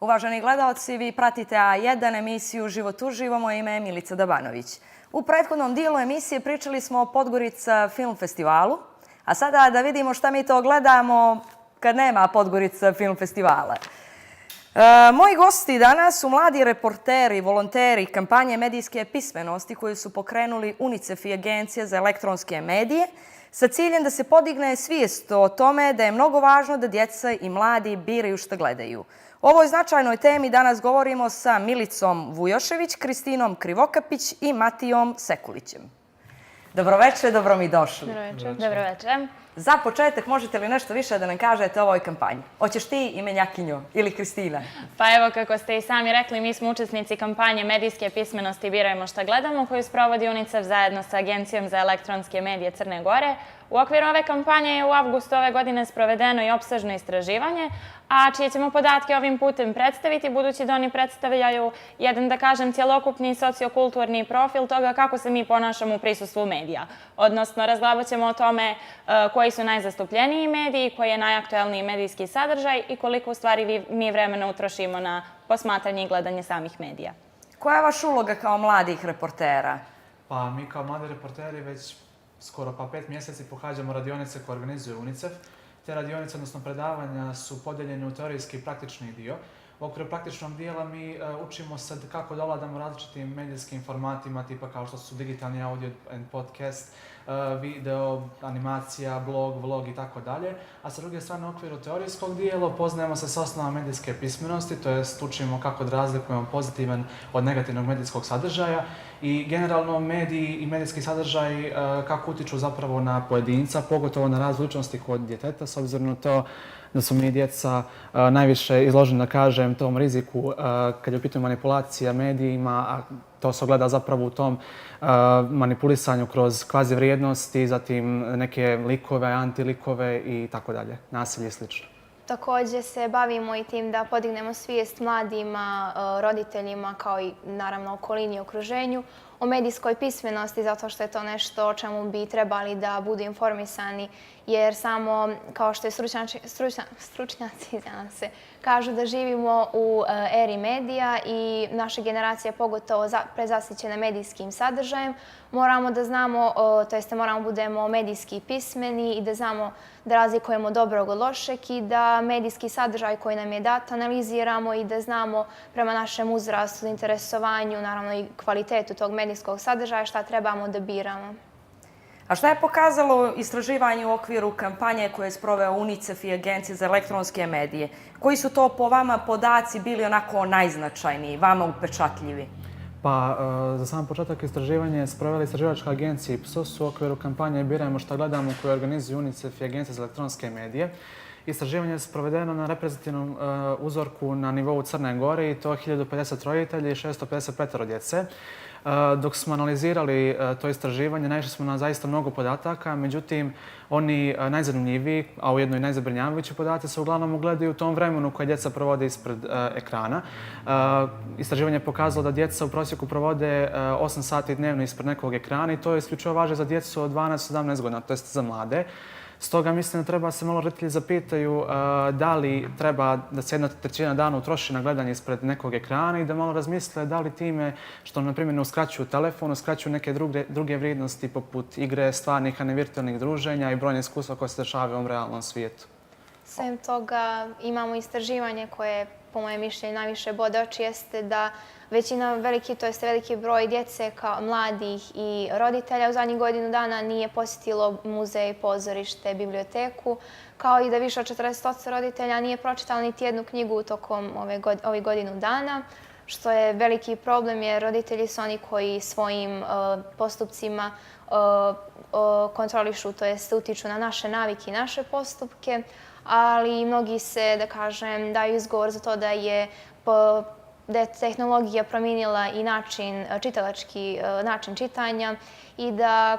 Uvaženi gledalci, vi pratite A1 emisiju Život uživo, moje ime je Milica Dabanović. U prethodnom dijelu emisije pričali smo o Podgorica film festivalu, a sada da vidimo šta mi to gledamo kad nema Podgorica film festivala. Moji gosti danas su mladi reporteri, volonteri kampanje medijske pismenosti koju su pokrenuli UNICEF i Agencija za elektronske medije sa ciljem da se podigne svijest o tome da je mnogo važno da djeca i mladi biraju šta gledaju. O ovoj značajnoj temi danas govorimo sa Milicom Vujošević, Kristinom Krivokapić i Matijom Sekulićem. Dobroveče, dobro mi došli. Dobroveče. Za početak možete li nešto više da nam kažete o ovoj kampanji? Hoćeš ti i Menjakinjo ili Kristina? Pa evo, kako ste i sami rekli, mi smo učesnici kampanje medijske pismenosti Birajmo šta gledamo, koju sprovodi UNICEF zajedno sa Agencijom za elektronske medije Crne Gore. U okviru ove kampanje je u avgustu ove godine sprovedeno i opsežno istraživanje, a čije ćemo podatke ovim putem predstaviti, budući da oni predstavljaju jedan, da kažem, cjelokupni sociokulturni profil toga kako se mi ponašamo u prisustvu medija. Odnosno, razglabat ćemo o tome koji su najzastupljeniji mediji, koji je najaktuelniji medijski sadržaj i koliko u stvari mi vremena utrošimo na posmatranje i gledanje samih medija. Koja je vaša uloga kao mladih reportera? Pa mi kao mladi reporteri već skoro pa 5 mjeseci pohađamo radionice koje organizuje UNICEF. Te radionice, odnosno predavanja, su podijeljene u teorijski i praktični dio. U okviru praktičnog dijela mi učimo sad kako da ovladamo različitim medijskim formatima, tipa kao što su digitalni audio and podcast, video, animacija, blog, vlog i tako dalje. A sa druge strane, u okviru teorijskog dijela poznajemo se s osnovama medijske pismenosti, to jest učimo kako da razlikujemo pozitivan od negativnog medijskog sadržaja i generalno mediji i medijski sadržaj kako utiču zapravo na pojedinca, pogotovo na razvoj ličnosti kod djeteta, s obzirom na to da su mi djeca najviše izloženi, da kažem, tom riziku kad je u pitanju manipulacija medijima, a to se ogleda zapravo u tom manipulisanju kroz kvazi vrijednosti, zatim neke likove, antilikove i tako dalje, nasilje i slično. Također se bavimo i tim da podignemo svijest mladima, roditeljima kao i naravno okolini i okruženju o medijskoj pismenosti, zato što je to nešto o čemu bi trebali da budu informisani, jer samo kao što je stručnjaci kažu da živimo u eri medija i naša generacija je pogotovo prezasićena medijskim sadržajem, moramo da znamo, to jest moramo budemo medijski pismeni i da znamo da razlikujemo dobrog od lošeg i da medijski sadržaj koji nam je dat analiziramo i da znamo prema našem uzrastu, interesovanju, naravno i kvalitetu tog medijskog sadržaja šta trebamo da biramo. A šta je pokazalo istraživanje u okviru kampanje koje je sproveo UNICEF i Agencija za elektronske medije? Koji su to po vama podaci bili onako najznačajniji, vama upečatljivi? Pa, za sam početak istraživanja je sprovela istraživačka agencija IPSOS u okviru kampanje Birajmo šta gledamo koju organizuje UNICEF i Agencija za elektronske medije. Istraživanje je sprovedeno na reprezentativnom uzorku na nivou Crne Gore i to 1050 roditelja i 655 djece. Dok smo analizirali to istraživanje, naišli smo na zaista mnogo podataka, međutim, oni najzanimljiviji, a ujedno i najzabrinjavajući podaci se uglavnom ogledaju u tom vremenu koje djeca provode ispred ekrana. Istraživanje je pokazalo da djeca u prosjeku provode 8 sati dnevno ispred nekog ekrana i to je isključivo važno za djecu od 12-17 godina, to jest za mlade. Stoga mislim da treba se malo roditelji zapitaju da li treba da se 1/3 dana utroši na gledanje ispred nekog ekrana i da malo razmisle da li time što, na primjer, ne uskraćuju telefon, uskraćuju neke druge vrijednosti poput igre, stvarnih, a ne virtualnih druženja i brojne iskustva koje se dešavaju u ovom realnom svijetu. Sem toga imamo istraživanje koje, po mojem mišljenju, najviše bode oči jeste da većina, veliki broj djece, mladih i roditelja u zadnjih godinu dana nije posjetilo muzej, pozorište, biblioteku, kao i da više od 40% roditelja nije pročitalo niti jednu knjigu tokom ovih godinu dana, što je veliki problem jer roditelji su oni koji svojim postupcima kontrolišu, to jest utiču na naše navike i naše postupke, ali mnogi se, da kažem, daju izgovor za to da je tehnologija promijenila i čitalački način čitanja i da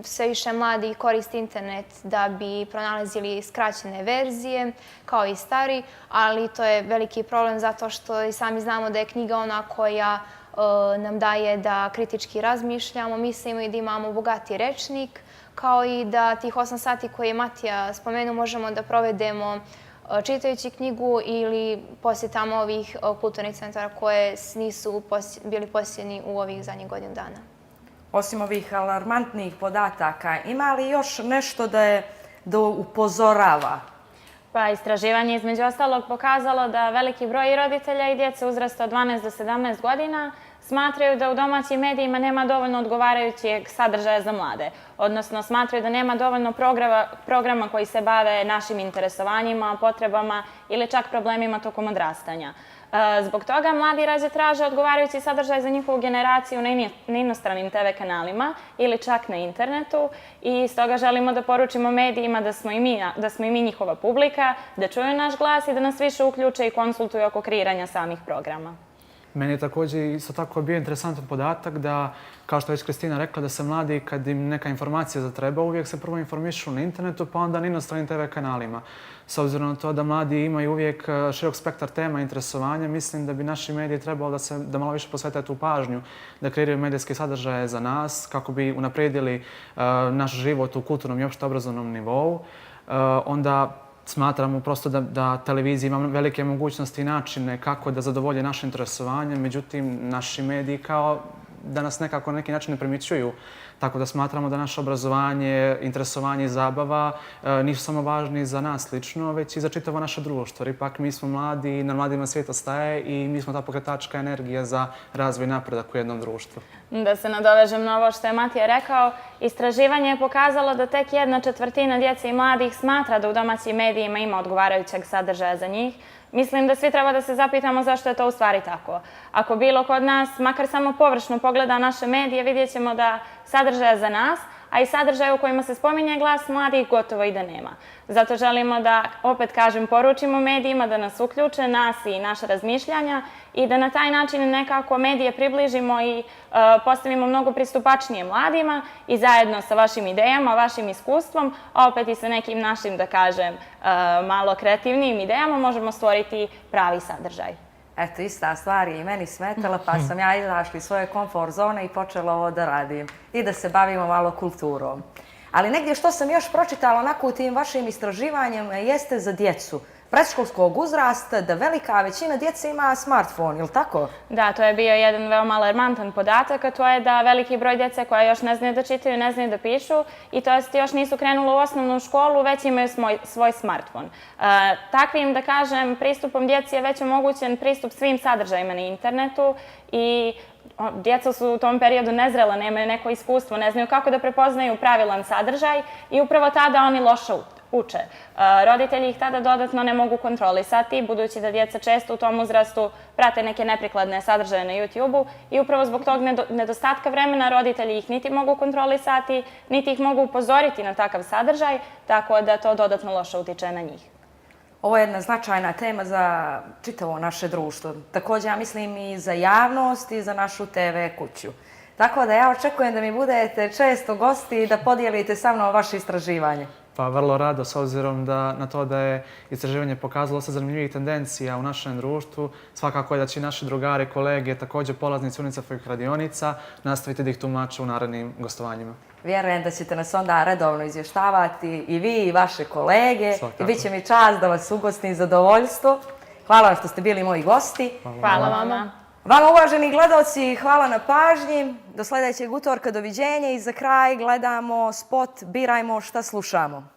sve više mladi koriste internet da bi pronalazili skraćene verzije, kao i stari, ali to je veliki problem zato što i sami znamo da je knjiga ona koja nam daje da kritički razmišljamo, mislimo i da imamo bogati rečnik, kao i da tih 8 sati koje je Matija spomenuo možemo da provedemo čitajući knjigu ili posjetama ovih kulturnih centara koje nisu bili posjećeni u ovih zadnjih godinu dana. Osim ovih alarmantnih podataka, ima li još nešto da upozorava? Pa istraživanje između ostalog pokazalo da veliki broj roditelja i djece uzrasta od 12 do 17 godina smatraju da u domaćim medijima nema dovoljno odgovarajućeg sadržaja za mlade, odnosno smatraju da nema dovoljno programa koji se bave našim interesovanjima, potrebama ili čak problemima tokom odrastanja. Zbog toga mladi rađe traže odgovarajući sadržaj za njihovu generaciju na inostranim TV kanalima ili čak na internetu i stoga želimo da poručimo medijima da smo i mi njihova publika, da čuju naš glas i da nas više uključe i konsultuju oko kreiranja samih programa. Meni je također isto tako bio interesantan podatak da, kao što je već Kristina rekla, da se mladi, kad im neka informacija zatreba, uvijek se prvo informišu na internetu, pa onda na inostranim TV kanalima. S obzirom na to da mladi imaju uvijek širok spektar tema i interesovanja, mislim da bi naši mediji trebalo da malo više posvete tu pažnju, da kreiraju medijske sadržaje za nas, kako bi unaprijedili naš život u kulturnom i opšte obrazovnom nivou. Onda smatramo prosto da televizija ima velike mogućnosti i načine kako da zadovolje naše interesovanje, međutim, naši mediji kao da nas nekako na neki način ne primjećuju. Tako da smatramo da naše obrazovanje, interesovanje i zabava nisu samo važni za nas lično, već i za čitavo naše društvo. Ipak mi smo mladi i na mladima svijeta staje i mi smo ta pokretačka energija za razvoj i napredak u jednom društvu. Da se nadovežem na ovo što je Matija rekao, istraživanje je pokazalo da tek 1/4 djece i mladih smatra da u domaćim medijima ima odgovarajućeg sadržaja za njih. Mislim da svi treba da se zapitamo zašto je to u stvari tako. Ako bilo kod nas, makar samo površno pogleda naše medije, vidjet ćemo da sadržaja za nas, a i sadržaja u kojima se spominje glas mladih gotovo i da nema. Zato želimo da, opet kažem, poručimo medijima da nas uključe, nas i naše razmišljanja i da na taj način nekako medije približimo i postavimo mnogo pristupačnije mladima i zajedno sa vašim idejama, vašim iskustvom, a opet i sa nekim našim, da kažem, malo kreativnijim idejama možemo stvoriti pravi sadržaj. Eto, ista stvar je i meni smetala, pa sam ja izašla iz svoje komfort zone i počela ovo da radim i da se bavimo malo kulturom. Ali negdje što sam još pročitala onako u tim vašim istraživanjem jeste za djecu predškolskog uzrasta, da velika većina djece ima smartfon, ili tako? Da, to je bio jedan veoma alarmantan podatak, a to je da veliki broj djece koja još ne znaju da čitaju, ne znaju da pišu i to jest još nisu krenule u osnovnu školu, već imaju svoj smartfon. Takvim, da kažem, pristupom djeci je već omogućen pristup svim sadržajima na internetu i djeca su u tom periodu nezrela, nemaju neko iskustvo, ne znaju kako da prepoznaju pravilan sadržaj i upravo tada oni loše uče. Roditelji ih tada dodatno ne mogu kontrolisati, budući da djeca često u tom uzrastu prate neke neprikladne sadržaje na YouTube-u i upravo zbog tog nedostatka vremena roditelji ih niti mogu kontrolisati, niti ih mogu upozoriti na takav sadržaj, tako da to dodatno loše utiče na njih. Ovo je jedna značajna tema za čitavo naše društvo. Također, ja mislim i za javnost i za našu TV kuću. Tako da ja očekujem da mi budete često gosti i da podijelite sa mnom vaše istraživanje. Pa vrlo rado, s obzirom na to da je istraživanje pokazalo se zanimljivih tendencija u našem društvu. Svakako je da će naši drugari, kolege, također polaznici UNICEF-ovih radionica, nastaviti da ih tumače u narednim gostovanjima. Vjerujem da ćete nas onda redovno izvještavati i vi i vaše kolege. Svakako. I bit će mi čast da vas ugostim i zadovoljstvo. Hvala vam što ste bili moji gosti. Hvala vama. Vama, uvaženi gledaoci, hvala na pažnji. Do sljedećeg utorka, doviđenja i za kraj gledamo spot Birajmo šta slušamo.